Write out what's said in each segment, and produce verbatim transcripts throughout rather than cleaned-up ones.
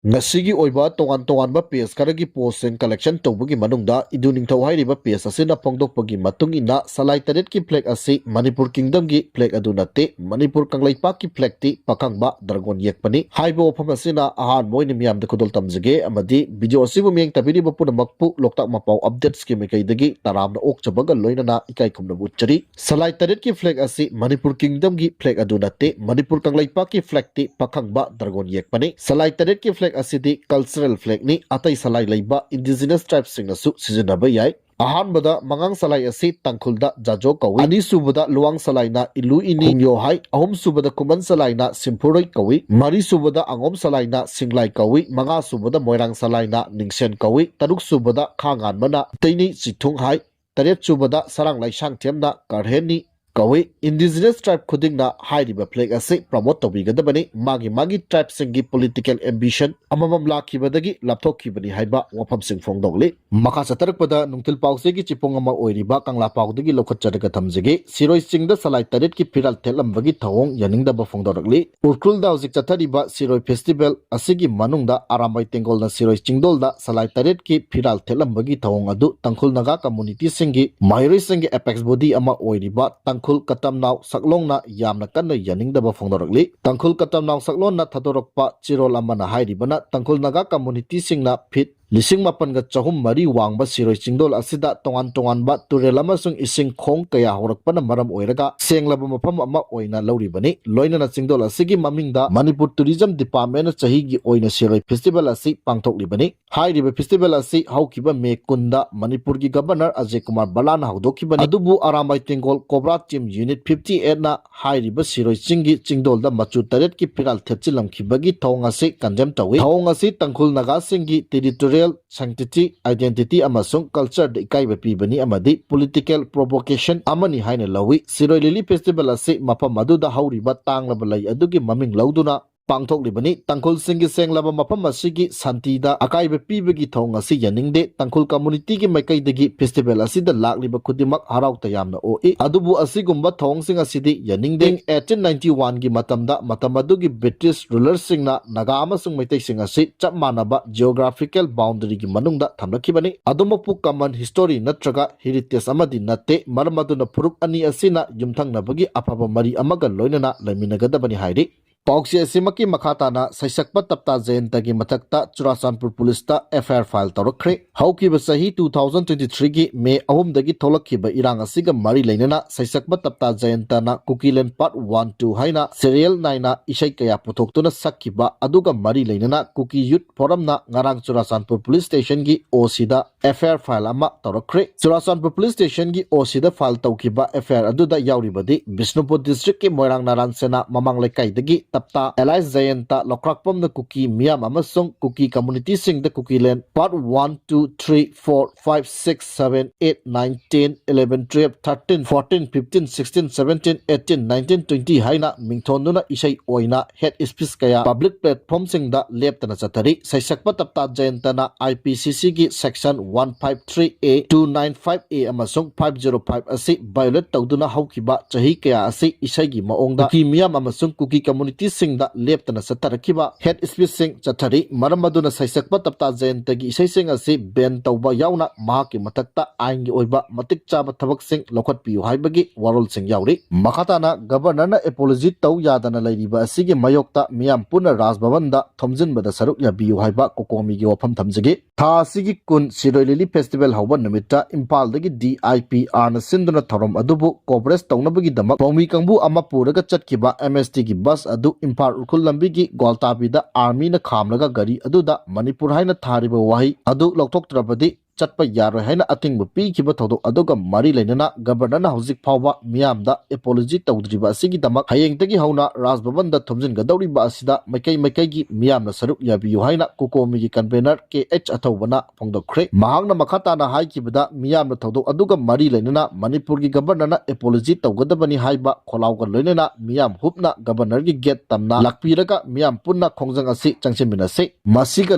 ꯉꯁꯤꯒꯤ ꯑꯣꯏꯕ ꯇꯣꯉꯥꯟ ꯇꯣꯉꯥꯟꯕ ꯄꯦꯖ ꯈꯔꯒꯤ ꯄꯣꯁꯁꯤꯡ ꯀꯂꯦꯛꯁꯟ ꯇꯧꯕꯒꯤ ꯃꯅꯨꯡꯗ ꯏꯗꯨ ꯅꯤꯡꯊꯧ ꯍꯥꯏꯔꯤꯕ ꯄꯦꯖ ꯑꯁꯤꯅ ꯐꯣꯡꯗꯣꯛꯄꯒꯤ ꯃꯇꯨꯡ ꯏꯟꯅ ꯁꯂꯥꯏ ꯇꯔꯦꯠꯀꯤ ꯐ꯭ꯂꯦꯒ ꯑꯁꯤ ꯃꯅꯤꯄꯨꯔ ꯀꯤꯡꯗꯝꯒꯤ ꯐ꯭ꯂꯦꯒ ꯑꯗꯨ ꯅꯠꯇꯦ, ꯃꯅꯤꯄꯨꯔ ꯀꯪꯂꯩꯄꯥꯛꯀꯤ ꯐ꯭ꯂꯦꯒꯇꯤ ꯄꯥꯈꯪꯕ ꯗ꯭ꯔꯥꯒꯣꯟ ꯌꯦꯛꯄꯅꯤ ꯍꯥꯏꯕ ꯋꯥꯐꯝ ꯑꯁꯤꯅ ꯑꯍꯥꯟꯕ ꯑꯣꯏꯅ ꯃꯤꯌꯥꯝꯗ ꯈꯨꯗꯣꯜ ꯇꯝꯖꯒꯦ꯫ ꯑꯃꯗꯤ ꯚꯤꯗꯤꯑꯣ ꯑꯁꯤꯕꯨ ꯃꯤꯠꯌꯦꯡ ꯇꯥꯕꯤꯔꯤꯕ ꯄꯨꯝꯅꯃꯛꯄꯨ ꯂꯣꯛꯇꯥꯛ ꯃꯄꯥꯎ ꯑꯞꯗꯦꯠꯁꯀꯤ ꯃꯥꯏꯀꯩꯗꯒꯤ ꯇꯔꯥꯝꯅ ꯑꯣꯛꯆꯕꯒ ꯂꯣꯏꯅꯅ ꯏꯀꯥꯏ ꯈꯨꯝꯅꯕ ꯎꯠꯆꯔꯤ꯫ ꯁꯂꯥꯏ ꯇꯔꯦꯠꯀꯤ ꯐ꯭ꯂꯦꯒ ꯑꯁꯤ ꯃꯅꯤꯄꯨꯔ ꯀꯤꯡꯗꯝꯒꯤ ꯐ꯭ꯂꯦꯒ ꯑꯗꯨ ꯅꯠꯇꯦ, ꯃꯅꯤꯄꯨꯔ ꯀꯪꯂꯩꯄꯥꯛꯀꯤ ꯐ꯭ꯂꯦꯒꯇꯤ ꯄꯥꯈꯪꯕ ꯗ꯭ꯔꯥꯒꯣꯟ ꯌꯦꯛꯄꯅꯤ꯫ ꯁꯂꯥꯏ ꯇꯔꯦꯠꯀꯤ ꯐ꯭ꯂꯦꯒ ꯑꯁꯤꯗꯤ ꯀꯜꯆꯔꯦꯜ ꯐ꯭ꯂꯦꯒꯅꯤ, ꯑꯇꯩ ꯁꯂꯥꯏ ꯂꯩꯕ ꯏꯟꯗꯤꯖꯤꯅꯁ ꯇ꯭ꯔꯥꯏꯕꯁꯤꯡꯅꯁꯨ ꯁꯤꯖꯤꯟꯅꯕ ꯌꯥꯏ꯫ ꯑꯍꯥꯟꯕꯗ ꯃꯉꯥꯡ ꯁꯂꯥꯏ ꯑꯁꯤ ꯇꯥꯡꯈꯨꯜꯗ ꯖꯥꯖꯣ ꯀꯧꯏ, ꯑꯅꯤꯁꯨꯕꯗ ꯂꯨꯋꯥꯡ ꯁꯂꯥꯏꯅ ꯏꯂꯨ ꯏꯅꯤ ꯈꯣꯡꯌꯣ ꯍꯥꯏ, ꯑꯍꯨꯝꯁꯨꯕꯗ ꯈꯨꯃꯟ ꯁꯂꯥꯏꯅ ꯁꯤꯝꯐꯨꯔꯣꯏ ꯀꯧꯏ, ꯃꯔꯤꯁꯨꯕꯗ ꯑꯉꯣꯝ ꯁꯂꯥꯏꯅ ꯁꯤꯡꯂꯥꯏ ꯀꯧꯏ, ꯃꯉꯥꯁꯨꯕꯗ ꯃꯣꯏꯔꯥꯡ ꯁꯂꯥꯏꯅ ꯅꯤꯡꯁꯦꯟ ꯀꯧꯏ, ꯇꯔꯨꯛꯁꯨꯕꯗ ꯈꯥꯉꯥꯟꯕꯅ ꯇꯩꯅꯤ ꯆꯤꯊꯨꯡ ꯍꯥꯏ, ꯇꯔꯦꯠꯁꯨꯕꯗ ꯁꯔꯥꯡ ꯂꯩꯁꯥꯡꯊꯦꯝꯅ ꯀꯔꯍꯦꯟꯅꯤ ꯀꯧꯏ꯫ ꯏꯟꯗꯤꯖꯤꯅꯁ ꯇ꯭ꯔꯥꯏꯕ ꯈꯨꯗꯤꯡꯅ ꯍꯥꯏꯔꯤꯕ ꯐ꯭ꯂꯦꯒ ꯑꯁꯤ ꯄ꯭ꯔꯃꯣꯠ ꯇꯧꯕꯤꯒꯗꯕꯅꯤ꯫ ꯃꯥꯒꯤ ꯃꯥꯒꯤ ꯇ꯭ꯔꯥꯏꯕꯁꯤꯡꯒꯤ ꯄꯣꯂꯤꯇꯤꯀꯦꯜ ꯑꯦꯝꯕꯤꯁꯟ ꯑꯃꯃꯝ ꯂꯥꯛꯈꯤꯕꯗꯒꯤ ꯂꯥꯞꯊꯣꯛꯈꯤꯕꯅꯤ ꯍꯥꯏꯕ ꯋꯥꯐꯝꯁꯤꯡ ꯐꯣꯡꯗꯣꯛꯂꯤ꯫ ꯃꯈꯥ ꯆꯠꯊꯔꯛꯄꯗ ꯅꯨꯡꯊꯤꯜ ꯄꯥꯎꯆꯦꯒꯤ ꯆꯤꯄꯨꯡ ꯑꯃ ꯑꯣꯏꯔꯤꯕ ꯀꯪꯂꯥ ꯄꯥꯎꯗꯒꯤ ꯂꯧꯈꯠꯆꯔꯒ ꯊꯝꯖꯒꯦ꯫ ꯁꯤꯔꯣꯏ ꯆꯤꯡꯗ ꯁꯂꯥꯏ ꯇꯔꯦꯠꯀꯤ ꯐꯤꯔꯥꯜ ꯊꯦꯠꯂꯝꯕꯒꯤ ꯊꯧꯑꯣꯡ ꯌꯥꯅꯤꯡꯗꯕ ꯐꯣꯡꯗꯣꯔꯛꯂꯤ꯫ ꯎꯔꯈ꯭ꯔꯨꯜꯗ ꯍꯧꯖꯤꯛ ꯆꯠꯊꯔꯤꯕ ꯁꯤꯔꯣꯏ ꯐꯦꯁꯇꯤꯚꯦꯜ ꯑꯁꯤꯒꯤ ꯃꯅꯨꯡꯗ ꯑꯔꯥꯝꯕꯥꯏ ꯇꯦꯡꯒꯣꯜꯅ ꯁꯤꯔꯣꯏ ꯆꯤꯡꯗꯣꯜꯗ ꯁꯂꯥꯏ ꯇꯔꯦꯠꯀꯤ ꯐꯤꯔꯥꯜ ꯊꯦꯠꯂꯝꯕꯒꯤ ꯊꯧꯑꯣꯡ ꯑꯗꯨ ꯇꯥꯡꯈꯨꯜ ꯅꯥꯒꯥ ꯀꯝꯃꯨꯅꯤꯇꯤꯁꯤꯡꯒꯤ ꯃꯍꯩꯔꯣꯏꯁꯤꯡꯒꯤ ꯑꯦꯄꯦꯛꯁ ꯕꯣꯗꯤ ꯑꯃ ꯑꯣꯏꯔꯤꯕ ꯇꯥꯡꯈꯨꯜ ꯀꯇꯝꯅꯥꯎ ꯁꯛꯂꯣꯡꯅ ꯌꯥꯝꯅ ꯀꯟꯅ ꯌꯥꯅꯤꯡꯗꯕ ꯐꯣꯡꯗꯣꯔꯛꯂꯤ꯫ ꯇꯥꯡꯈꯨꯜ ꯀꯇꯝꯅꯥꯎ ꯁꯛꯂꯣꯟꯅ ꯊꯥꯗꯣꯔꯛꯄ ꯆꯦꯔꯣꯜ ꯑꯃꯅ ꯍꯥꯏꯔꯤꯕꯅ ꯇꯥꯡꯈꯨꯜ ꯅꯥꯒꯥ ꯀꯝꯃꯨꯅꯤꯇꯤꯁꯤꯡꯅ ꯐꯤꯠ ꯂꯤꯁꯤꯡ ꯃꯥꯄꯟꯒ ꯆꯍꯨꯝ ꯃꯔꯤ ꯋꯥꯡꯕ ꯁꯤꯔꯣꯏ ꯆꯤꯡꯗꯣꯜ ꯑꯁꯤꯗ ꯇꯣꯉꯥꯟ ꯇꯣꯉꯥꯟꯕ ꯇꯨꯔꯦꯜ ꯑꯃꯁꯨꯡ ꯏꯁꯤꯡ ꯈꯣꯡ ꯀꯌꯥ ꯍꯧꯔꯛꯄꯅ ꯃꯔꯝ ꯑꯣꯏꯔꯒ ꯁꯦꯡꯂꯕ ꯃꯐꯝ ꯑꯃ ꯑꯣꯏꯅ ꯂꯧꯔꯤꯕꯅꯤ꯫ ꯂꯣꯏꯅꯅ ꯆꯤꯡꯗꯣꯜ ꯑꯁꯤꯒꯤ ꯃꯃꯤꯡꯗ ꯃꯅꯤꯄꯨꯔ ꯇꯨꯔꯤꯖꯝ ꯗꯤꯄꯥꯔꯠꯃꯦꯟꯅ ꯆꯍꯤꯒꯤ ꯑꯣꯏꯅ ꯁꯤꯔꯣꯏ ꯐꯦꯁꯇꯤꯚꯦꯜ ꯑꯁꯤ ꯄꯥꯡꯊꯣꯛꯂꯤꯕꯅꯤ꯫ ꯍꯥꯏꯔꯤꯕ ꯐꯦꯁꯇꯤꯚꯦꯜ ꯑꯁꯤ ꯍꯧꯈꯤꯕ ꯃꯦ ꯀꯨꯟꯗ ꯃꯅꯤꯄꯨꯔꯒꯤ ꯒꯕꯔꯅꯔ ꯑꯖꯌ ꯀꯨꯃꯥꯔ ꯕꯂꯥꯅ ꯍꯧꯗꯣꯛꯈꯤꯕꯅꯤ꯫ ꯑꯗꯨꯕꯨ Arambai Tenggol cobra team unit fifty ꯑꯩꯠꯅ ꯍꯥꯏꯔꯤꯕ ꯁꯤꯔꯣꯏ ꯆꯤꯡꯒꯤ ꯆꯤꯡꯗꯣꯜꯗ ꯃꯆꯨ ꯇꯔꯦꯠꯀꯤ ꯐꯤꯔꯥꯜ ꯊꯦꯠꯆꯤꯜꯂꯝꯈꯤꯕꯒꯤ ꯊꯧꯑꯣꯡ ꯑꯁꯤ ꯀꯟꯗꯦꯝ ꯇꯧꯏ꯫ ꯊꯧꯑꯣꯡ ꯑꯁꯤ ꯇꯥꯡꯈꯨꯜ ꯅꯥꯒꯥꯁꯤꯡꯒꯤ ꯇꯦꯔꯤꯇꯣꯔꯤꯌꯦꯜ ꯁꯦꯡꯇꯤꯇꯤ, ꯑꯥꯏꯗꯦꯟꯇꯤꯇꯤ ꯑꯃꯁꯨꯡ ꯀꯜꯆꯔꯗ ꯏꯀꯥꯏꯕ ꯄꯤꯕꯅꯤ ꯑꯃꯗꯤ ꯄꯣꯂꯤꯇꯤꯀꯦꯜ ꯄ꯭ꯔꯣꯚꯣꯀꯦꯁꯟ ꯑꯃꯅꯤ ꯍꯥꯏꯅ ꯂꯧꯏ꯫ ꯁꯤꯔꯣꯏ ꯂꯤꯂꯤ ꯐꯦꯁꯇꯤꯚꯦꯜ ꯑꯁꯤ ꯃꯐꯝ ꯑꯗꯨꯗ ꯍꯧꯔꯤꯕ ꯇꯥꯡꯂꯕ ꯂꯩ ꯑꯗꯨꯒꯤ ꯃꯃꯤꯡ ꯂꯧꯗꯨꯅ ꯄꯥꯡꯊꯣꯛꯂꯤꯕꯅꯤ꯫ ꯇꯥꯡꯈꯨꯜꯁꯤꯡꯒꯤ ꯁꯦꯡꯂꯕ ꯃꯐꯝ ꯑꯁꯤꯒꯤ ꯁꯥꯟꯇꯤꯗ ꯑꯀꯥꯏꯕ ꯄꯤꯕꯒꯤ ꯊꯧꯑꯣꯡ ꯑꯁꯤ ꯌꯥꯅꯤꯡꯗꯦ꯫ ꯇꯥꯡꯈꯨꯜ community ꯒꯤ ꯃꯥꯏꯀꯩꯗꯒꯤ festival ꯑꯁꯤꯗ ꯂꯥꯛꯂꯤꯕ ꯈꯨꯗꯤꯡꯃꯛ ꯍꯔꯥꯎ ꯇꯌꯥꯝꯅ ꯑꯣꯛꯏ꯫ ꯑꯗꯨꯕꯨ ꯑꯁꯤꯒꯨꯝꯕ ꯊꯧꯑꯣꯡꯁꯤꯡ ꯑꯁꯤꯗꯤ ꯌꯥꯅꯤꯡꯗꯦ꯫ Ing eighteen ninety one ꯒꯤ ꯃꯇꯝꯗ, ꯃꯇꯝ ꯑꯗꯨꯒꯤ British ruler ꯁꯤꯡꯅ ꯅꯥꯒꯥ ꯑꯃꯁꯨꯡ ꯃꯩꯇꯩꯁꯤꯡ ꯑꯁꯤ ꯆꯞ ꯃꯥꯟꯅꯕ geographical boundary ꯒꯤ ꯃꯅꯨꯡꯗ ꯊꯝꯂꯛꯈꯤꯕꯅꯤ꯫ ꯑꯗꯨꯃꯛꯄꯨ common history ꯅꯠꯇ꯭ꯔꯒ heritage ꯑꯃꯗꯤ ꯅꯠꯇꯦ꯫ ꯃꯔꯝ ꯑꯗꯨꯅ ꯐꯨꯔꯨꯞ ꯑꯅꯤ ꯑꯁꯤꯅ ꯌꯨꯝꯊꯪꯅꯕꯒꯤ ꯑꯐꯕ ꯃꯔꯤ ꯑꯃꯒ ꯂꯣꯏꯅꯅ ꯂꯩꯃꯤꯟꯅꯒꯗꯕꯅꯤ ꯍꯥꯏꯔꯤ꯫ ꯄꯥꯎꯆꯦ ꯑꯁꯤꯃꯛꯀꯤ ꯃꯈꯥ ꯇꯥꯅ ꯁꯩꯁꯛꯄ ꯇꯞꯇꯥ ꯖꯌꯟꯇꯒꯤ ꯃꯊꯛꯇ Churachandpur ꯄꯨꯂꯤꯁꯇ F I R file ꯇꯧꯔꯛꯈ꯭ꯔꯦ꯫ ꯍꯧꯈꯤꯕ ꯆꯍꯤ two thousand twenty three ꯒꯤ May ꯑꯍꯨꯝꯗꯒꯤ ꯊꯣꯛꯂꯛꯈꯤꯕ ꯏꯔꯥꯡ ꯑꯁꯤꯒ ꯃꯔꯤ ꯂꯩꯅꯅ ꯁꯩꯁꯛꯄ ꯇꯞꯇꯥ ꯖꯌꯟꯇꯅ ꯀꯨꯀꯤꯂꯦꯟ Part one two ꯍꯥꯏꯅ serial ꯅꯥꯏꯅ ꯏꯁꯩ ꯀꯌꯥ ꯄꯨꯊꯣꯛꯇꯨꯅ ꯁꯛꯈꯤꯕ ꯑꯗꯨꯒ ꯃꯔꯤ ꯂꯩꯅꯅ ꯀꯨꯀꯤ Youth Forum ꯅ ꯉꯔꯥꯡ ꯆꯨꯔꯥꯆꯥꯟꯄꯨꯔ police station ꯒꯤ O C the F I R file ꯑꯃ ꯇꯧꯔꯛꯈ꯭ꯔꯦ꯫ ꯆꯨꯔꯥꯆꯥꯟꯄꯨꯔ police station ꯒꯤ O C ꯗ file ꯇꯧꯈꯤꯕ F I R ꯑꯗꯨꯗ ꯌꯥꯎꯔꯤꯕꯗꯤ ꯕꯤꯁꯅꯨꯄꯨꯔ district ꯀꯤ ꯃꯣꯏꯔꯥꯡ ꯅꯥꯔꯥꯟ ꯁꯦꯅꯥ ꯃꯃꯥꯡ ꯂꯩꯀꯥꯏꯗꯒꯤ ꯇꯞꯇꯥ alias ꯖꯌꯟꯇ, ꯂꯧꯈ꯭ꯔꯥꯛꯄꯝꯅ ꯀꯨꯀꯤ ꯃꯤꯌꯥꯝ ꯑꯃꯁꯨꯡ ꯀꯨꯀꯤ community ꯁꯤꯡꯗ ꯀꯨꯀꯤꯂꯦꯟ Part one, two, three, four, five, six, seven, eight, nine, ten, eleven, twelve, thirteen, fourteen, fifteen, sixteen, seventeen, eighteen, nineteen, twenty ꯍꯥꯏꯅ ꯃꯤꯡꯊꯣꯟꯗꯨꯅ ꯏꯁꯩ ꯑꯣꯏꯅ hate speech ꯀꯌꯥ public platform ꯁꯤꯡꯗ ꯂꯦꯞꯇꯅ ꯆꯠꯊꯔꯤ꯫ ꯁꯩꯁꯛꯄ ꯇꯞꯇꯥ ꯖꯌꯟꯇꯅ I P C C ꯒꯤ section one five three A, two nine five A ꯑꯃꯁꯨꯡ five zero five ꯑꯁꯤ violate ꯇꯧꯗꯨꯅ ꯍꯧꯈꯤꯕ ꯆꯍꯤ ꯀꯌꯥ ꯑꯁꯤ ꯏꯁꯩꯒꯤ ꯃꯑꯣꯡꯗ ꯀꯨꯀꯤ ꯃꯤꯌꯥꯝ ꯑꯃꯁꯨꯡ ꯀꯨꯀꯤ community ꯁꯤꯡꯗ ꯂꯦꯞꯇꯅ ꯆꯠꯊꯔꯛꯈꯤꯕ hate speech ꯁꯤꯡ ꯆꯠꯊꯔꯤ꯫ ꯃꯔꯝ ꯑꯗꯨꯅ ꯁꯩꯁꯛꯄ ꯇꯞꯇꯥ ꯖꯌꯟꯇꯒꯤ ꯏꯁꯩꯁꯤꯡ ꯑꯁꯤ ban ꯇꯧꯕ ꯌꯥꯎꯅ ꯃꯍꯥꯛꯀꯤ ꯃꯊꯛꯇ ꯑꯥꯏꯟꯒꯤ ꯑꯣꯏꯕ ꯃꯇꯤꯛ ꯆꯥꯕ ꯊꯕꯛꯁꯤꯡ ꯂꯧꯈꯠꯄꯤꯌꯨ ꯍꯥꯏꯕꯒꯤ ꯋꯥꯔꯣꯜꯁꯤꯡ ꯌꯥꯎꯔꯤ꯫ ꯃꯈꯥ ꯇꯥꯅ Governor ꯅ apology ꯇꯧ ꯌꯥꯗꯅ ꯂꯩꯔꯤꯕ ꯑꯁꯤꯒꯤ ꯃꯥꯌꯣꯛꯇ ꯃꯤꯌꯥꯝ ꯄꯨꯟꯅ ꯔꯥꯖ ꯚꯕꯟꯗ ꯊꯣꯝꯖꯤꯟꯕꯗ ꯁꯔꯨꯛ ꯌꯥꯕꯤꯌꯨ ꯍꯥꯏꯕ COCOMI ꯒꯤ ꯋꯥꯐꯝ ꯊꯝꯖꯒꯦ꯫ ꯊꯥ ꯑꯁꯤꯒꯤ ꯀꯨꯟ ꯁꯤꯔꯣꯏ ꯂꯤꯂꯤ festival ꯍꯧꯕ ꯅꯨꯃꯤꯠꯇ ꯏꯝꯐꯥꯜꯗꯒꯤ D I P R ꯅ ꯁꯤꯟꯗꯨꯅ ꯊꯧꯔꯝ ꯑꯗꯨꯕꯨ coverage ꯇꯧꯅꯕꯒꯤꯗꯃꯛ ꯄꯥꯎꯃꯤ ꯀꯥꯡꯕꯨ ꯑꯃ ꯄꯨꯔꯒ ꯆꯠꯈꯤꯕ M S T ꯒꯤ bus ꯑꯗꯨ ꯏꯝꯐꯥꯜ ꯎꯈ꯭ꯔꯨꯜ ꯂꯝꯕꯤꯒꯤ ꯒ꯭ꯋꯥꯜꯇꯥꯕꯤꯗ army ꯅ ꯈꯥꯝꯂꯒ ꯒꯥꯔꯤ ꯑꯗꯨꯗ ꯃꯅꯤꯄꯨꯔ ꯍꯥꯏꯅ ꯊꯥꯔꯤꯕ ꯋꯥꯍꯩ ꯑꯗꯨ ꯂꯧꯊꯣꯛꯇ꯭ꯔꯕꯗꯤ ꯆꯠꯄ ꯌꯥꯔꯣꯏ ꯍꯥꯏꯅ ꯑꯊꯤꯡꯕ ꯄꯤꯈꯤꯕ ꯊꯧꯗꯣꯛ ꯑꯗꯨꯒ ꯃꯔꯤ ꯂꯩꯅꯅ ꯒꯕꯔꯅꯔꯅ ꯍꯧꯖꯤꯛ ꯐꯥꯎꯕ ꯃꯤꯌꯥꯝꯗ ꯑꯦꯄꯣꯂꯣꯖꯤ ꯇꯧꯗ꯭ꯔꯤꯕ ꯑꯁꯤꯒꯤꯗꯃꯛ ꯍꯌꯦꯡꯗꯒꯤ ꯍꯧꯅ ꯔꯥꯖ ꯚꯕꯟꯗ ꯊꯣꯝꯖꯤꯟꯒꯗꯧꯔꯤꯕ ꯑꯁꯤꯗ ꯃꯥꯏꯀꯩ ꯃꯥꯏꯀꯩꯒꯤ ꯃꯤꯌꯥꯝꯅ ꯁꯔꯨꯛ ꯌꯥꯕꯤꯌꯨ ꯍꯥꯏꯅ ꯀꯣꯀꯣꯃꯤꯒꯤ ꯀꯟꯚꯦꯅꯔ ꯀꯦ ꯑꯩꯆ ꯑꯊꯧꯕꯅ ꯐꯣꯡꯗꯣꯛꯈ꯭ꯔꯦ꯫ ꯃꯍꯥꯛꯅ ꯃꯈꯥ ꯇꯥꯅ ꯍꯥꯏꯈꯤꯕꯗ, ꯃꯤꯌꯥꯝꯅ ꯊꯧꯗꯣꯛ ꯑꯗꯨꯒ ꯃꯔꯤ ꯂꯩꯅꯅ ꯃꯅꯤꯄꯨꯔꯒꯤ ꯒꯕꯔꯅꯔꯅ ꯑꯦꯄꯣꯂꯣꯖꯤ ꯇꯧꯒꯗꯕꯅꯤ ꯍꯥꯏꯕ ꯈꯣꯜꯂꯥꯎꯒ ꯂꯣꯏꯅꯅ ꯃꯤꯌꯥꯝ ꯍꯨꯞꯅ ꯒꯕꯔꯅꯔꯒꯤ ꯒꯦꯠ ꯇꯝꯅ ꯂꯥꯛꯄꯤꯔꯒ ꯃꯤꯌꯥꯝ ꯄꯨꯟꯅ ꯈꯣꯡꯖꯪ ꯑꯁꯤ ꯆꯪꯁꯤꯟꯃꯤꯟꯅꯁꯤ꯫ ꯃꯁꯤꯒ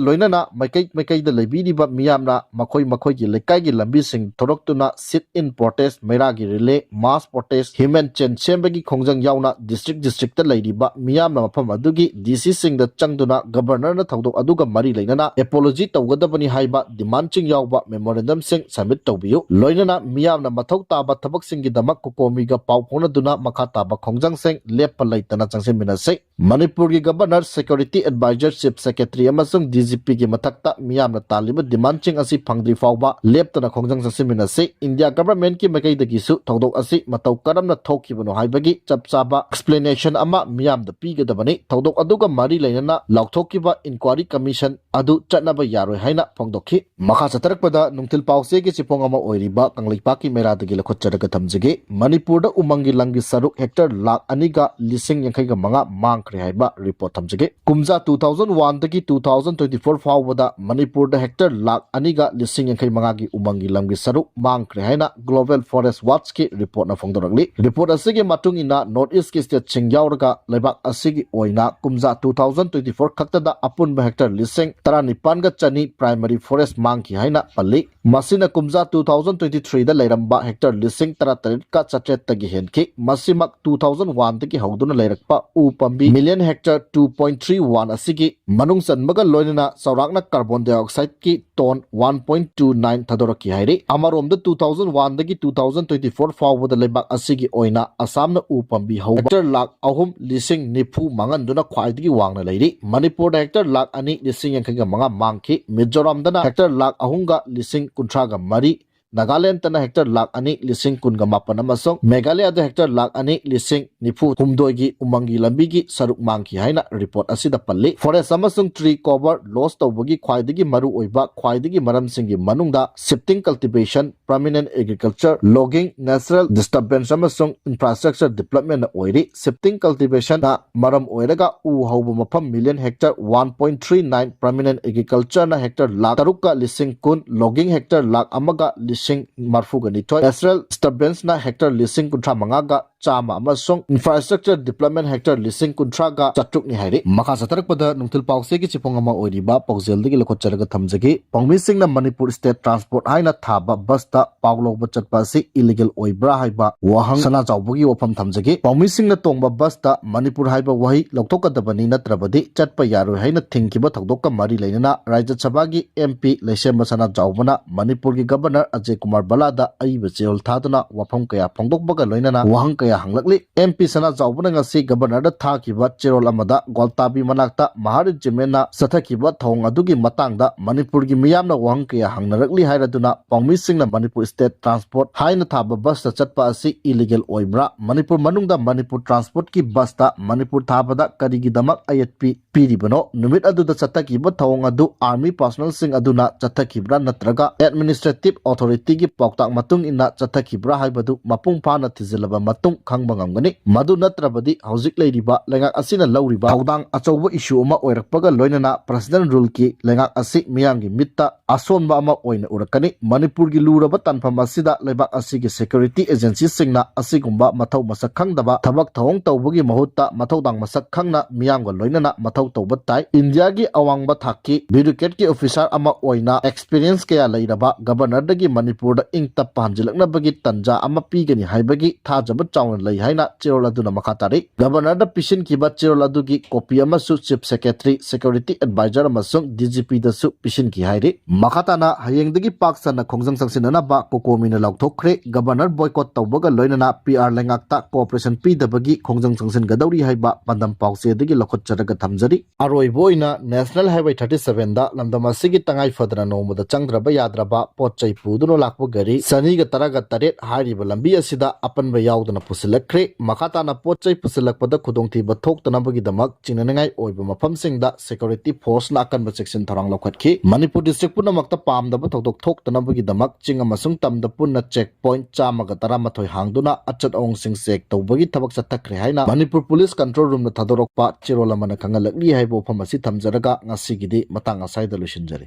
ꯂꯣꯏꯅꯅ ꯃꯥꯏꯀꯩ ꯃꯥꯏꯀꯩꯗ ꯂꯩꯕꯤꯔꯤꯕ ꯃꯤꯌꯥꯝꯅ ꯃꯈꯣꯏ ꯃꯈꯣꯏꯒꯤ ꯂꯩꯀꯥꯏꯒꯤ ꯂꯝꯕꯤꯁꯤꯡ ꯊꯣꯔꯛꯇꯨꯅ sit in protest, ꯃꯩꯔꯥꯒꯤ relay, mass protest, human chain ꯁꯦꯝꯕꯒꯤ ꯈꯣꯡꯖꯪ ꯌꯥꯎꯅ district districtꯇ ꯂꯩꯔꯤꯕ ꯃꯤꯌꯥꯝꯅ ꯃꯐꯝ ꯑꯗꯨꯒꯤ D Cꯁꯤꯡꯗ ꯆꯪꯗꯨꯅ ꯒꯕꯔꯅꯔꯅ ꯊꯧꯗꯣꯛ ꯑꯗꯨꯒ ꯃꯔꯤ ꯂꯩꯅꯅ ꯑꯦꯄꯣꯂꯣꯖꯤ ꯇꯧꯒꯗꯕꯅꯤ ꯍꯥꯏꯕ ꯗꯤꯃꯥꯟꯁꯤꯡ ꯌꯥꯎꯕ ꯃꯦꯃꯣꯔꯦꯟꯗꯝꯁꯤꯡ ꯁꯕꯃꯤꯠ ꯇꯧꯕꯤꯌꯨ꯫ ꯂꯣꯏꯅꯅ ꯃꯤꯌꯥꯝꯅ ꯃꯊꯧ ꯇꯥꯕ ꯊꯕꯛꯁꯤꯡꯒꯤꯗꯃꯛ ꯀꯣꯀꯣꯃꯤꯒ ꯄꯥꯎ ꯐꯥꯎꯅꯗꯨꯅ ꯃꯈꯥ ꯇꯥꯕ ꯈꯣꯡꯖꯪꯁꯤꯡ ꯂꯦꯞꯄ ꯂꯩꯇꯅ ꯆꯪꯁꯤꯟꯃꯤꯟꯅꯁꯤ꯫ ꯃꯅꯤꯄꯨꯔꯒꯤ governor, security adviser, chief secretary ꯑꯃꯁꯨꯡ D G Pꯒꯤ ꯃꯊꯛꯇ ꯃꯤꯌꯥꯝꯅ ꯇꯥꯜꯂꯤꯕ ꯗꯤꯃꯥꯟꯁꯤꯡ ꯑꯁꯤ ꯐꯪꯗ꯭ꯔꯤ ꯐꯥꯎꯕ ꯂꯦꯞꯇꯅ ꯈꯣꯡꯖꯪ ꯆꯪꯁꯤꯟꯃꯤꯟꯅꯁꯤ꯫ ꯏꯟꯗꯤꯌꯥ ꯒꯕꯔꯃꯦꯟꯠꯀꯤ ꯃꯥꯏꯀꯩꯗꯒꯤꯁꯨ ꯊꯧꯗꯣꯛ ꯑꯁꯤ ꯃꯇꯧ ꯀꯔꯝꯅ ꯊꯣꯛꯈꯤꯕꯅꯣ ꯍꯥꯏꯕꯒꯤ ꯆꯞ ꯆꯥꯕ explanation ꯑꯃ ꯃꯤꯌꯥꯝꯗ ꯄꯤꯒꯗꯕꯅꯤ꯫ ꯊꯧꯗꯣꯛ ꯑꯗꯨꯒ ꯃꯔꯤ ꯂꯩꯅꯅ ꯂꯥꯎꯊꯣꯛꯈꯤꯕ inquiry commission ꯑꯗꯨ ꯆꯠꯅꯕ ꯌꯥꯔꯣꯏ ꯍꯥꯏꯅ ꯐꯣꯡꯗꯣꯛꯈꯤ꯫ ꯃꯈꯥ ꯆꯠꯊꯔꯛꯄꯗ ꯅꯨꯡꯊꯤꯜ ꯄꯥꯎꯆꯦꯒꯤ ꯆꯦꯐꯣꯡ ꯑꯃ ꯑꯣꯏꯔꯤꯕ ꯀꯪꯂꯩꯄꯥꯛꯀꯤ ꯃꯩꯔꯥꯗꯒꯤ ꯂꯧꯈꯠꯆꯔꯒ ꯊꯝꯖꯒꯦ꯫ ꯃꯅꯤꯄꯨꯔꯗ ꯎꯃꯪꯒꯤ ꯂꯝꯒꯤ ꯁꯔꯨꯛ ꯍꯦꯛꯇꯔ ꯂꯥꯈ ꯑꯅꯤꯒ ꯂꯤꯁꯤꯡ ꯌꯥꯡꯈꯩꯒ ꯃꯉꯥ ꯃꯥꯡꯈ꯭ꯔꯦ ꯍꯥꯏꯕ ꯔꯤꯄꯣꯔꯠ ꯊꯝꯖꯒꯦ꯫ ꯀꯨꯝꯖꯥ two thousand one ꯗꯒꯤ two thousand twenty four ꯐꯥꯎꯕꯗ ꯃꯅꯤꯄꯨꯔꯗ ꯍꯦꯛꯇꯔ ꯂꯥꯈ ꯑꯅꯤꯒ ꯂꯤꯁꯤꯡ ꯌꯥꯡꯈꯩ ꯃꯉꯥꯒꯤ ꯎꯃꯪꯒꯤ ꯂꯝꯒꯤ ꯁꯔꯨꯛ ꯃꯥꯡꯈ꯭ꯔꯦ ꯍꯥꯏꯅ Global Forest Watchꯀꯤ ꯔꯤꯄꯣꯔꯠꯅ ꯐꯣꯡꯗꯣꯔꯛꯂꯤ꯫ ꯔꯤꯄꯣꯔꯠ ꯑꯁꯤꯒꯤ ꯃꯇꯨꯡ ꯏꯟꯅ North Eastꯀꯤ stateꯁꯤꯡ ꯌꯥꯎꯔꯒ ꯂꯩꯕꯥꯛ ꯑꯁꯤꯒꯤ ꯑꯣꯏꯅ ꯀꯨꯝꯖꯥ two thousand twenty four ꯈꯛꯇꯗ ꯑꯄꯨꯟꯕ ꯍꯦꯛꯇꯔ ꯂꯤꯁꯤꯡ ꯇꯔꯥꯅꯤꯄꯥꯟꯒ ꯆꯅꯤ primary forest ꯃꯥꯡꯈꯤ ꯍꯥꯏꯅ ꯄꯜꯂꯤ꯫ ꯃꯁꯤꯅ ꯀꯨꯝꯖꯥ two thousand twenty threeꯗ ꯂꯩꯔꯝꯕ ꯍꯦꯛꯇꯔ ꯂꯤꯁꯤꯡ ꯇꯔꯥꯇꯔꯦꯠꯀ ꯆꯥꯇ꯭ꯔꯦꯠꯇꯒꯤ ꯍꯦꯟꯈꯤ꯫ ꯃꯁꯤꯃꯛ two thousand one ꯗꯒꯤ ꯍꯧꯗꯨꯅ ꯂꯩꯔꯛꯄ ꯎ ꯄꯥꯝꯕꯤ million hectare two point three one ꯑꯁꯤꯒꯤ ꯃꯅꯨꯡ ꯆꯟꯕꯒ ꯂꯣꯏꯅꯅ ꯆꯥꯎꯔꯥꯛꯅ carbon dioxideꯀꯤ ton one point two nine ꯊꯥꯗꯣꯔꯛꯈꯤ ꯍꯥꯏꯔꯤ꯫ ꯑꯃꯔꯣꯝꯗ two thousand one ꯗꯒꯤ two thousand twenty four ꯐꯥꯎꯕꯗ ꯂꯩꯕꯥꯛ ꯑꯁꯤꯒꯤ ꯑꯣꯏꯅ ꯑꯁꯥꯝꯅ ꯎ ꯄꯥꯝꯕꯤ ꯍꯧꯕ ꯍꯦꯛꯇꯔ ꯂꯥꯈ ꯑꯍꯨꯝ ꯂꯤꯁꯤꯡ ꯅꯤꯐꯨ ꯃꯥꯡꯍꯟꯗꯨꯅ ꯈ꯭ꯋꯥꯏꯗꯒꯤ ꯋꯥꯡꯅ ꯂꯩꯔꯤ꯫ ꯃꯅꯤꯄꯨꯔꯗ ꯍꯦꯛꯇꯔ ꯂꯥꯈ ꯑꯅꯤ ꯂꯤꯁꯤꯡ ꯌꯥꯡꯈꯩꯒ ꯃꯉꯥ ꯃꯥꯡꯈꯤ꯫ ꯃꯤꯖꯣꯔꯥꯝꯗꯅ ꯍꯦꯛꯇꯔ ꯂꯥꯈ ꯑꯍꯨꯝꯒ ꯂꯤꯁꯤꯡ ꯀꯨꯟꯊ꯭ꯔꯥꯒ ꯃꯔꯤ ꯅꯥꯒꯥꯂꯦꯟꯗꯅ ꯍꯦꯛꯇꯔ ꯂꯥꯈ ꯑꯅꯤ ꯂꯤꯁꯤꯡ ꯀꯨꯟꯒ ꯃꯥꯄꯟ ꯑꯃꯁꯨꯡ ꯃꯦꯘꯥꯂꯌꯥꯗ ꯍꯦꯛꯇꯔ ꯂꯥꯈ ꯑꯅꯤ ꯂꯤꯁꯤꯡ ꯅꯤꯐꯨ ꯍꯨꯝꯗꯣꯏꯒꯤ ꯎꯃꯪꯒꯤ ꯂꯝꯕꯤꯒꯤ ꯁꯔꯨꯛ ꯃꯥꯡꯈꯤ ꯍꯥꯏꯅ ꯔꯤꯄꯣꯔꯠ ꯑꯁꯤꯗ ꯄꯜꯂꯤ꯫ ꯐꯣꯔꯦꯁ ꯑꯃꯁꯨꯡ ꯇ꯭ꯔꯤ ꯀꯣꯚꯔ ꯂꯣꯁ ꯇꯧꯕꯒꯤ ꯈ꯭ꯋꯥꯏꯗꯒꯤ ꯃꯔꯨꯑꯣꯏꯕ ꯈ꯭ꯋꯥꯏꯗꯒꯤ ꯃꯔꯝꯁꯤꯡꯒꯤ ꯃꯅꯨꯡꯗ shifting cultivation, permanent agriculture, logging, natural disturbance ꯑꯃꯁꯨꯡ infrastructure developmentꯅ ꯑꯣꯏꯔꯤ꯫ Shifting cultivationꯅ ꯃꯔꯝ ꯑꯣꯏꯔꯒ ꯎ ꯍꯧꯕ ꯃꯐꯝ million hectare one point three nine, permanent agricultureꯅ ꯍꯦꯛꯇꯔ ꯂꯥꯈ ꯇꯔꯨꯛꯀ ꯂꯤꯁꯤꯡ ꯀꯨꯟ, logging ꯍꯦꯛꯇꯔ ꯂꯥꯈ ꯑꯃꯒ ꯂꯤꯁꯤꯡ ꯃꯔꯐꯨꯒ ꯅꯤꯊꯣꯏ, natural disturbanceꯅ ꯍꯦꯛꯇꯔ ꯂꯤꯁꯤꯡ ꯀꯨꯟꯊ꯭ꯔꯥ ꯃꯉꯥꯒ ꯆꯥꯝꯃ ꯑꯃꯁꯨꯡ infrastructure development ꯍꯦꯛꯇꯔ ꯂꯤꯁꯤꯡ ꯀꯨꯟꯊ꯭ꯔꯥꯒ ꯆꯥꯇ꯭ꯔꯨꯛꯅꯤ ꯍꯥꯏꯔꯤ꯫ ꯃꯈꯥ ꯆꯠꯊꯔꯛꯄꯗ ꯅꯨꯡꯊꯤꯜ ꯄꯥꯎꯆꯦꯒꯤ ꯆꯤꯐꯝ ꯑꯃ ꯑꯣꯏꯔꯤꯕ ꯄꯥꯎꯖꯦꯜꯗꯒꯤ ꯂꯧꯈꯠꯆꯔꯒ ꯊꯝꯖꯒꯦ꯫ ꯄꯥꯎꯃꯤꯁꯤꯡꯅ ꯃꯅꯤꯄꯨꯔ state transport ꯍꯥꯏꯅ ꯊꯥꯕ ꯕꯁꯇ ꯄꯥꯎ ꯂꯧꯕ ꯆꯠꯄ ꯑꯁꯤ illegal ꯑꯣꯏꯕ꯭ꯔꯥ ꯍꯥꯏꯕ ꯋꯥꯍꯪ ꯁꯅꯥ ꯆꯥꯎꯕꯒꯤ ꯋꯥꯐꯝ ꯊꯝꯖꯒꯦ꯫ ꯄꯥꯎꯃꯤꯁꯤꯡꯅ ꯇꯣꯡꯕ ꯕꯁꯇ ꯃꯅꯤꯄꯨꯔ ꯍꯥꯏꯕ ꯋꯥꯍꯩ ꯂꯧꯊꯣꯛꯀꯗꯕꯅꯤ, ꯅꯠꯇ꯭ꯔꯕꯗꯤ ꯆꯠꯄ ꯌꯥꯔꯣꯏ ꯍꯥꯏꯅ ꯊꯤꯡꯈꯤꯕ ꯊꯧꯗꯣꯛꯀ ꯃꯔꯤ ꯂꯩꯅꯅ ꯔꯥꯖ꯭ꯌ ꯁꯚꯥꯒꯤ MP ꯂꯩꯁꯦꯝꯕ ꯁꯅꯥ ꯆꯥꯎꯕꯅ ꯃꯅꯤꯄꯨꯔꯒꯤ ꯒꯕꯔꯅꯔ ꯑꯖꯌ ꯀꯨꯃꯥꯔ ꯚꯜꯂꯥꯗ ꯑꯏꯕ ꯆꯦꯔꯣꯜ ꯊꯥꯗꯨꯅ ꯋꯥꯐꯝ ꯀꯌꯥ ꯐꯣꯡꯗꯣꯛꯄꯒ ꯂꯣꯏꯅꯅ ꯋꯥꯍꯪ ꯀꯌꯥ ꯍꯪꯂꯛꯂꯤ꯫ MP ꯁꯅꯥ ꯆꯥꯎꯕꯅ ꯉꯁꯤ ꯒꯕꯔꯅꯔꯗ ꯊꯥꯈꯤꯕ ꯆꯦꯔꯣꯜ ꯑꯃꯗ ꯒ꯭ꯋꯥꯜꯇꯥꯕꯤ ꯃꯅꯥꯛꯇ ꯃꯍꯥꯔꯤꯠ ꯖꯤꯃꯦꯟꯅ ꯆꯠꯊꯈꯤꯕ ꯊꯧꯑꯣꯡ ꯑꯗꯨꯒꯤ ꯃꯇꯥꯡꯗ ꯃꯅꯤꯄꯨꯔꯒꯤ ꯃꯤꯌꯥꯝꯅ ꯋꯥꯍꯪ ꯀꯌꯥ ꯍꯪꯅꯔꯛꯂꯤ ꯍꯥꯏꯔꯗꯨꯅ ꯄꯥꯎꯃꯤꯁꯤꯡꯅ ꯃꯅꯤꯄꯨꯔ state transport ꯍꯥꯏꯅ ꯊꯥꯕ ꯕꯁꯇ ꯆꯠꯄ ꯑꯁꯤ illegal ꯑꯣꯏꯕ꯭ꯔꯥ? ꯃꯅꯤꯄꯨꯔ ꯃꯅꯨꯡꯗ ꯃꯅꯤꯄꯨꯔ transportꯀꯤ ꯕꯁꯇ ꯃꯅꯤꯄꯨꯔ ꯊꯥꯕꯗ ꯀꯔꯤꯒꯤꯗꯃꯛ ꯑꯌꯦꯠꯄꯤ ꯄꯤꯔꯤꯕꯅꯣ? ꯅꯨꯃꯤꯠ ꯑꯗꯨꯗ ꯆꯠꯊꯈꯤꯕ ꯊꯧꯑꯣꯡ ꯑꯗꯨ army personnelꯁꯤꯡ ꯑꯗꯨꯅ ꯆꯠꯊꯈꯤꯕ꯭ꯔꯥ, ꯅꯠꯇ꯭ꯔꯒ administrative authorityꯒꯤ ꯄꯥꯎꯇꯥꯛ ꯃꯇꯨꯡ ꯏꯟꯅ ꯆꯠꯊꯈꯤꯕ꯭ꯔꯥ ꯍꯥꯏꯕꯗꯨ ꯃꯄꯨꯡ ꯐꯥꯅ ꯊꯤꯖꯤꯜꯂꯕ ꯃꯇꯨꯡ ꯈꯪꯕ ꯉꯝꯒꯅꯤ꯫ ꯃꯗꯨ ꯅꯠꯇ꯭ꯔꯕꯗꯤ ꯍꯧꯖꯤꯛ ꯂꯩꯔꯤꯕ ꯂꯩꯉꯥꯛ ꯑꯁꯤꯅ ꯂꯧꯔꯤꯕ ꯊꯧꯗꯥꯡ ꯑꯆꯧꯕ issue ꯑꯃ ꯑꯣꯏꯔꯛꯄꯒ ꯂꯣꯏꯅꯅ personal ruleꯀꯤ ꯂꯩꯉꯥꯛ ꯑꯁꯤ ꯃꯤꯌꯥꯝꯒꯤ ꯃꯤꯠꯇ ꯑꯁꯣꯟꯕ ꯑꯃ ꯑꯣꯏꯅ ꯎꯔꯛꯀꯅꯤ꯫ ꯃꯅꯤꯄꯨꯔꯒꯤ ꯂꯨꯔꯕ ꯇꯥꯟꯐꯝ ꯑꯁꯤꯗ ꯂꯩꯕꯥꯛ ꯑꯁꯤꯒꯤ security agencyꯁꯤꯡꯅ ꯑꯁꯤꯒꯨꯝꯕ ꯃꯊꯧ ꯃꯁꯛ ꯈꯪꯗꯕ ꯊꯕꯛ ꯊꯧꯑꯣꯡ ꯇꯧꯕꯒꯤ ꯃꯍꯨꯠꯇ ꯃꯊꯧꯗꯥꯡ ꯃꯁꯛ ꯈꯪꯅ ꯃꯤꯌꯥꯝꯒ ꯂꯣꯏꯅꯅ ꯃꯊꯧ ꯇꯧꯕ ꯇꯥꯏ꯫ ꯏꯟꯗꯤꯌꯥꯒꯤ ꯑꯋꯥꯡꯕ ꯊꯥꯛꯀꯤ bureaucratꯀꯤ officer ꯑꯃ ꯑꯣꯏꯅ experience ꯀꯌꯥ ꯂꯩꯔꯕ ꯒꯕꯔꯅꯔꯗꯒꯤ ꯃꯅꯤꯄꯨꯔꯗ ꯏꯪ ꯇꯞꯄ ꯍꯟꯖꯤꯜꯂꯛꯅꯕꯒꯤ ꯇꯟꯖꯥ ꯑꯃ ꯄꯤꯒꯅꯤ ꯍꯥꯏꯕꯒꯤ ꯊꯥꯖꯕ ꯆꯥꯎ ꯌꯥꯎꯅ ꯂꯩ ꯍꯥꯏꯅ ꯆꯦꯔꯣꯜ ꯑꯗꯨꯅ ꯃꯈꯥ ꯇꯥꯔꯤ꯫ ꯒꯕꯔꯅꯔꯗ ꯄꯤꯁꯤꯟꯈꯤꯕ ꯆꯦꯔꯣꯜ ꯑꯗꯨꯒꯤ ꯀꯣꯄꯤ ꯑꯃꯁꯨ ꯆꯤꯐ ꯁꯦꯀ꯭ꯔꯦꯇꯔꯤ, ꯁꯦꯀ꯭ꯌꯨꯔꯤꯇꯤ ꯑꯦꯗꯚꯥꯏꯖꯔ ꯑꯃꯁꯨꯡ ꯗꯤ ꯖꯤ ꯄꯤꯗꯁꯨ ꯄꯤꯁꯤꯟꯈꯤ ꯍꯥꯏꯔꯤ꯫ ꯃꯈꯥ ꯇꯥꯅ ꯍꯌꯦꯡꯗꯒꯤ ꯄꯥꯛ ꯁꯟꯅ ꯈꯣꯡꯖꯪ ꯆꯪꯁꯤꯟꯅꯅꯕ ꯀꯣꯀꯣꯃꯤꯅ ꯂꯥꯎꯊꯣꯛꯈ꯭ꯔꯦ꯫ ꯒꯕꯔꯅꯔ ꯕꯣꯏꯀꯣꯠ ꯇꯧꯕꯒ ꯂꯣꯏꯅꯅ ꯄꯤ ꯑꯥꯔ ꯂꯩꯉꯥꯛꯇ ꯀꯣꯑꯣꯄꯔꯦꯁꯟ ꯄꯤꯗꯕꯒꯤ ꯈꯣꯡꯖꯪ ꯆꯪꯁꯤꯟꯒꯗꯧꯔꯤ ꯍꯥꯏꯕ ꯄꯥꯟꯗꯝ ꯄꯥꯎꯆꯦꯗꯒꯤ ꯂꯧꯈꯠꯆꯔꯒ ꯊꯝꯖꯔꯤ꯫ ꯑꯔꯣꯏꯕ ꯑꯣꯏꯅ ꯅꯦꯁꯅꯦꯜ ꯍꯥꯏꯋꯦ ꯊꯥꯔꯇꯤ ꯁꯚꯦꯟꯗ ꯂꯝꯗꯝ ꯑꯁꯤꯒꯤ ꯇꯉꯥꯏ ꯐꯗꯅ ꯅꯣꯡꯃꯗ ꯆꯪꯗ꯭ꯔꯕ ꯌꯥꯗ꯭ꯔꯕ ꯄꯣꯠ ꯆꯩ ꯄꯨꯗꯨꯅ ꯂꯥꯛꯄ ꯒꯥꯔꯤ ꯆꯅꯤꯒ ꯇꯔꯥꯒ ꯇꯔꯦꯠ ꯍꯥꯏꯔꯤꯕ ꯂꯝꯕꯤ ꯑꯁꯤꯗ ꯑꯄꯟꯕ ꯌꯥꯎꯗꯅ ꯄꯨꯁꯤꯜꯂꯛꯈ꯭ꯔꯦ꯫ ꯃꯈꯥ ꯇꯥꯅ ꯄꯣꯠ ꯆꯩ ꯄꯨꯁꯤꯜꯂꯛꯄꯗ ꯈꯨꯗꯣꯡꯊꯤꯕ ꯊꯣꯛꯇꯅꯕꯒꯤꯗꯃꯛ ꯆꯤꯡꯅꯅꯤꯡꯉꯥꯏ ꯑꯣꯏꯕ ꯃꯐꯝꯁꯤꯡꯗ ꯁꯦꯀ꯭ꯌꯨꯔꯤꯇꯤ ꯐꯣꯔꯁꯅ ꯑꯀꯟꯕ ꯆꯦꯛꯁꯤꯟ ꯊꯧꯔꯥꯡ ꯂꯧꯈꯠꯈꯤ꯫ ꯃꯅꯤꯄꯨꯔ ꯗꯤꯁꯇ꯭ꯔꯤꯛ ꯄꯨꯝꯅꯃꯛꯇ ꯄꯥꯝꯗꯕ ꯊꯧꯗꯣꯛ ꯊꯣꯛꯇꯅꯕꯒꯤꯗꯃꯛ ꯆꯤꯡ ꯑꯃꯁꯨꯡ ꯇꯝꯗ ꯄꯨꯟꯅ ꯆꯦꯛ ꯄꯣꯏꯟꯠ ꯆꯥꯝꯃꯒ ꯇꯔꯥꯃꯥꯊꯣꯏ ꯍꯥꯡꯗꯨꯅ ꯑꯆꯠ ꯑꯑꯣꯡꯁꯤꯡ ꯆꯦꯛ ꯇꯧꯕꯒꯤ ꯊꯕꯛ ꯆꯠꯊꯈ꯭ꯔꯦ ꯍꯥꯏꯅ ꯃꯅꯤꯄꯨꯔ ꯄꯨꯂꯤꯁ ꯀꯟꯇ꯭ꯔꯣꯜ ꯔꯨꯝꯅ ꯊꯥꯗꯣꯔꯛꯄ ꯆꯦꯔꯣꯜ ꯑꯃꯅ ꯈꯪꯍꯜꯂꯛꯂꯤ ꯍꯥꯏꯕ ꯋꯥꯐꯝ ꯑꯁꯤ ꯊꯝꯖꯔꯒ ꯉꯁꯤꯒꯤꯗꯤ ꯃꯇꯥꯡ ꯑꯁ꯭ꯋꯥꯏꯗ ꯂꯣꯏꯁꯤꯟꯖꯔꯦ꯫